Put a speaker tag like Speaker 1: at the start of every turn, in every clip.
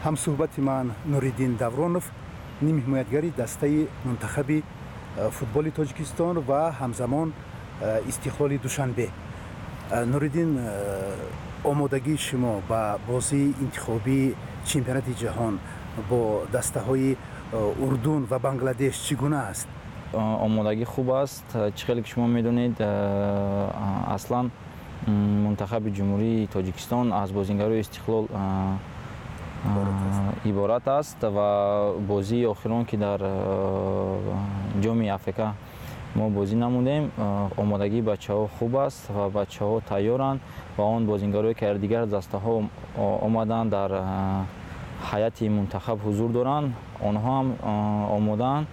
Speaker 1: Ҳамсӯҳбати ман Нуриддин Давронов, нимҳимоятгари дастаи мунтахаби футболи Тоҷикистон ва ҳамзамон Истиқлоли Душанбе. Нуриддин, омодагии шумо ба бозии интихобии чемпионати ҷаҳон бо дастаҳои Урдун ва Бангладеш чӣ гуна аст?
Speaker 2: Омодагӣ хуб аст. Чӣ хеле ки шумо медонед, аслан мунтахаби Ҷумҳурии Тоҷикистон аз бозингарои Истиқлол иборат аст ва бозии охирон, ки дар Ҷоми АФК мо бозӣ намудем, омодагии бачаҳо хуб аст ва бачаҳо тайёранд ва он бозингарое, ки дигар дастаҳо омаданд, дар ҳайати мунтахаб ҳузур доранд, онҳо ҳам омодаанд.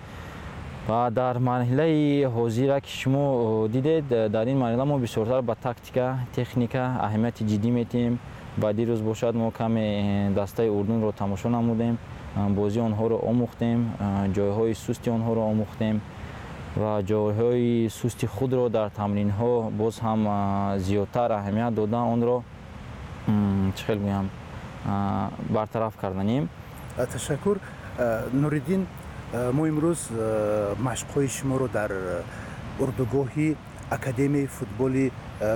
Speaker 2: Ва дар марҳилаи ҳозира, ки шумо дидед, дар ин марҳила мо бисёртар ба тактика, техника аҳамияти ҷиддӣ метиҳем. Ба дирӯз бошад, мо каме дастаи Урдунро тамошо намудем, бозии онҳоро омӯхтем, ҷойҳои сусти онҳоро омӯхтем ва ҷойҳои сусти худро дар тамринҳо боз ҳам зиёдтар аҳамият дода, онро, чӣ хел гӯям, бартараф карданем.
Speaker 1: Ташаккур, Нуриддин. Мо имрӯз машқҳои шуморо дар урдугоҳи академияи футболи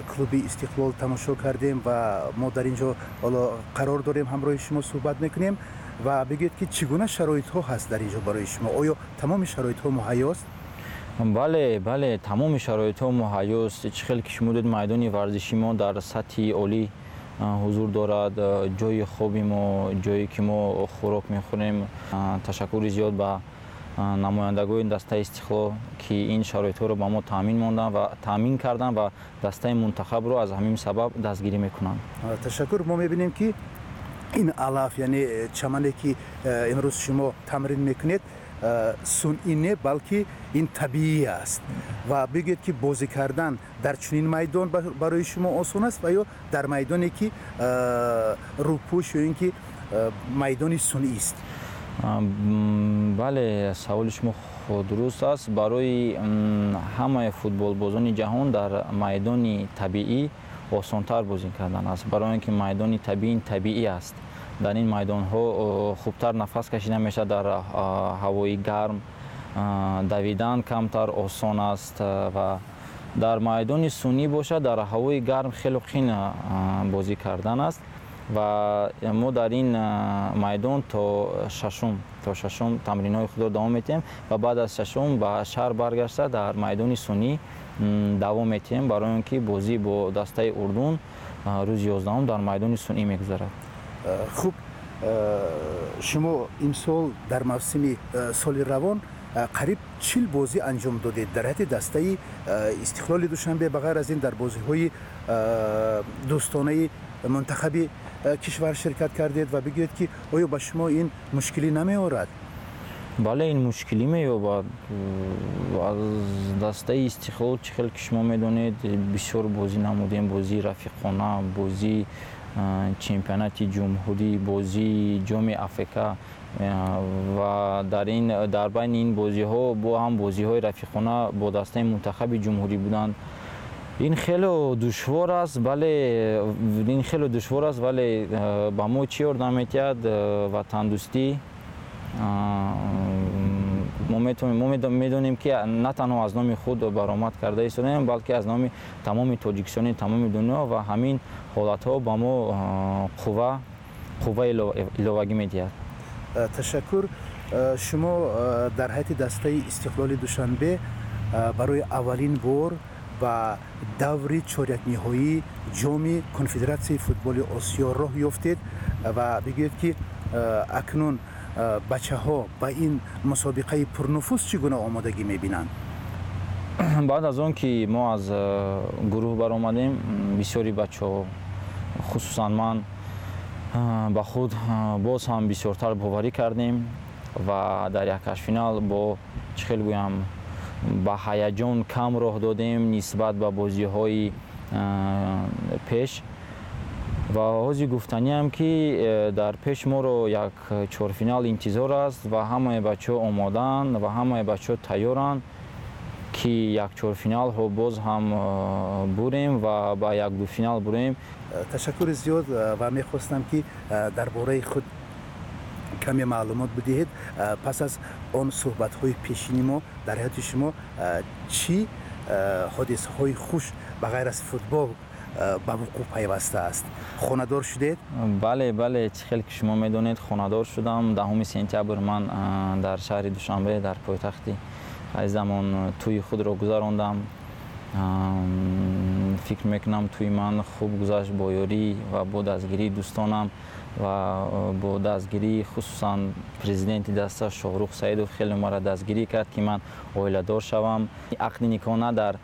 Speaker 1: клуби Истиқлол тамошо кардем ва мо дар ин ҷо ҳоло қарор дорем, ҳамроҳи шумо суҳбат мекунем. Ва бигӯед, ки чӣ гуна шароитҳо ҳаст дар ин ҷо барои шумо? Оё тамоми шароитҳо муҳайёст?
Speaker 2: Бале, тамоми шароитҳо муҳайёст. Чӣ хел ки шумо дид, майдони варзиши мо дар сатҳи олӣ ҳузур дорад, ҷои хоби мо, ҷое ки мо хӯрок мехӯрем. Ташаккури зиёд ба намояндагони дастаи Истиқлол, ки ин шароитҳоро ба мо таъмин монданд ва таъмин карданд ва дастаи мунтахабро аз ҳамин сабаб дастгирӣ мекунанд.
Speaker 1: Ташаккур. Мо мебинем, ки ин алаф, яъне чамане, ки имрӯз шумо тамрин мекунед, сунъӣ не, балки ин табиӣ аст. Ва бигӯед, ки бозӣ кардан дар чунин майдон барои шумо осон аст ва ё дар майдоне, ки рӯпӯш ё ин ки майдони сунъист?
Speaker 2: Бале, саволи шумо дуруст аст. Барои ҳамаи футболбозони ҷаҳон дар майдони табиӣ осонтар бозӣ кардан аст, барои он ки майдони табиӣ табиӣ аст. Дар ин майдонҳо хубтар нафас кашида мешавад, дар ҳавои гарм давидан камтар осон аст ва дар майдони сунъӣ бошад, дар ҳавои гарм хеле қин бозӣ кардан аст. Ва мо дар ин майдон то шашум тамринҳои худро давом метиҳем ва баъд аз шашум ба шаҳр баргашта, дар майдони сунъӣ давом метиҳем, барои он ки бозӣ бо дастаи Урдун рӯзи 11-ум дар майдони сунъӣ мегузарад.
Speaker 1: Хуб, шумо имсол дар мавсими соли равон қариб 40 бозӣ анҷом додед дар ҳайати дастаи Истиқлоли Душанбе. Ба ғайр аз ин, дар бозиҳои дӯстонаи мунтахаби кишвар ширкат кардед. Ва бигӯед, ки оё ба шумо ин мушкилӣ намеорад?
Speaker 2: Бале, ин мушкилӣ меёбад. Аз дастаи Истиқлол, чӣ хел ки шумо медонед, бисёр бозӣ намудем: бозии рафиқона, бозии чемпионати ҷумҳурӣ, бозии Ҷоми АФК. Ва дар байни ин бозиҳо бо ҳам бозиҳои рафиқона бо дастаи мунтахаби ҷумҳурӣ буданд. Ин хеле душвор аст, бале, ин хеле душвор аст, вале ба мо чӣ ёрдам метиҳад? Ватандӯстӣ. Мо медонем, ки на танҳо аз номи худ баромад карда истодаем, балки аз номи тамоми тоҷикистони, тамоми дунё, ва ҳамин ҳолатҳо ба мо қувваи иловагӣ медиҳад.
Speaker 1: Ташаккур. Шумо дар ҳайати дастаи Истиқлоли Душанбе барои аввалин бор ба даври чорякниҳоии Ҷоми Конфедератсияи футболи Осиё роҳ ёфтед. Ва бигӯед, ки акнун бачаҳо ба ин мусобиқаи пурнуфуз чӣ гуна омодагӣ мебинанд?
Speaker 2: Баъд аз он ки мо аз гурӯҳ баромадем, бисёри бачаҳо, хусусан ман, ба худ боз ҳам бисёртар боварӣ кардем ва дар якҳаштфинал бо, чӣ хел гӯям, ба ҳаяҷон кам роҳ додем нисбат ба бозиҳои пеш. Ва ҳозир гуфтаниам, ки дар пеш моро як чорфинал интизор аст ва ҳамаи бачаҳо омодаанд ва ҳамаи бачаҳо тайёранд, ки як чорфиналҳо боз ҳам бурем ва ба як дуфинал бурем.
Speaker 1: Ташаккури зиёд. Ва мехостам, ки дар бораи худ Каме маълумот бидиҳед, пас аз он суҳбатҳои пешини мо дар ҳаёти шумо чӣ ҳодисаҳои хуш ба ғайр аз футбол ба вуқӯъ пайвастааст? Хонадор шудед?
Speaker 2: Бале, бале, чӣ хел ки шумо медонед, хонадор шудам. 10 сентябр ман дар шаҳри Душанбе, дар пойтахти азизамон, тӯи худро гузарондам. Фикр мекунам, тӯи ман хуб гузашт бо ёрӣ ва бо дастгирии дӯстонам ва бо дастгирии хусусан президенти даста Шоҳрух Саидов. Хеле маро дастгирӣ кард, ки ман оиладор шавам. Ақди никоҳ на дар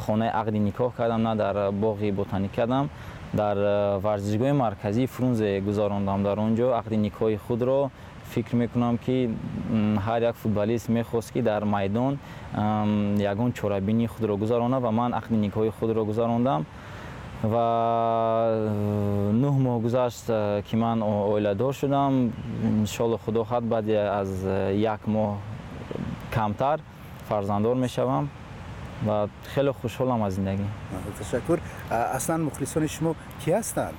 Speaker 2: хонаи ақди никоҳ кардам, на дар боғи ботаник кардам, дар варзишгоҳи марказии Фрунзе гузарондам дар он ҷо ақди никоҳи худро. Фикр мекунам, ки ҳар як футболист мехост, ки дар майдон ягон чорабинии худро гузаронад, ва ман ақди никоҳи худро гузарондам ва 9 моҳ гузашт, ки ман оиладор шудам. Иншолло, худо хоҳад, баъди аз як моҳ камтар фарзанддор мешавам ва хеле хушҳолам аз зиндагӣ.
Speaker 1: Ташаккур. Аслан мухлисони шумо кӣ ҳастанд?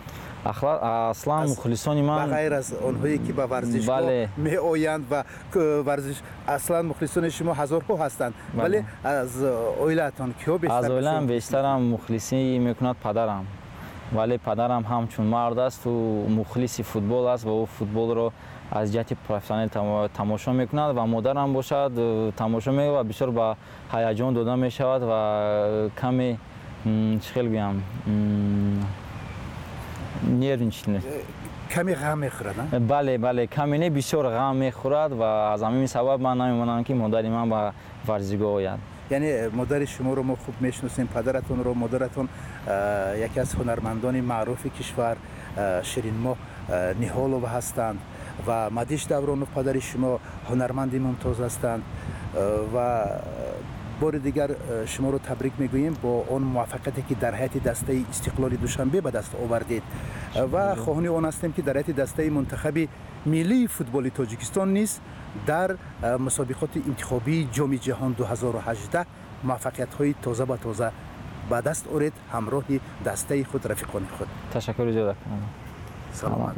Speaker 2: Аслан мухлисони ман
Speaker 1: ба ғайр аз онҳое, ки ба варзишгоҳ меоянд ва варзиш, аслан мухлисони шумо ҳазорҳо ҳастанд, вале аз оилаатон киҳо бештар?
Speaker 2: Аз оилаам бештарам мухлисӣ мекунад падарам, вале падарам ҳамчун мард аст, ӯ мухлиси футбол аст ва ӯ футболро аз ҷиҳати профессионал тамошо мекунад, ва модарам бошад, тамошо мекунад ва бисёр ба ҳаяҷон дода мешавад ва каме, чӣ хел гӯям, нервничает.
Speaker 1: Каме ғам мехӯрад?
Speaker 2: Бале, бале, каме не, бисёр ғам мехӯрад ва аз ҳамин сабаб ман намемонам, ки модари ман ба варзишгоҳ ояд.
Speaker 1: Яъне модари шуморо мо хуб мешиносем, падаратонро. Модаратон яке аз ҳунармандони маъруфи кишвар Ширинмоҳ Ниҳолова ҳастанд ва Мадиш Давронов, падари шумо, ҳунарманди мумтоз ҳастанд. Ва бори дигар шуморо табрик мегӯем бо он муваффақияте, ки дар ҳайати дастаи Истиқлоли Душанбе ба даст овардед, ва хоҳони он ҳастем, ки дар ҳайати дастаи мунтахаби миллии футболи Тоҷикистон низ дар мусобиқоти интихобии Ҷоми ҷаҳон 2018 муваффақиятҳои тоза ба тоза ба даст оред ҳамроҳи дастаи худ, рафиқони худ.
Speaker 2: Ташаккури зиёд.
Speaker 1: Саломат.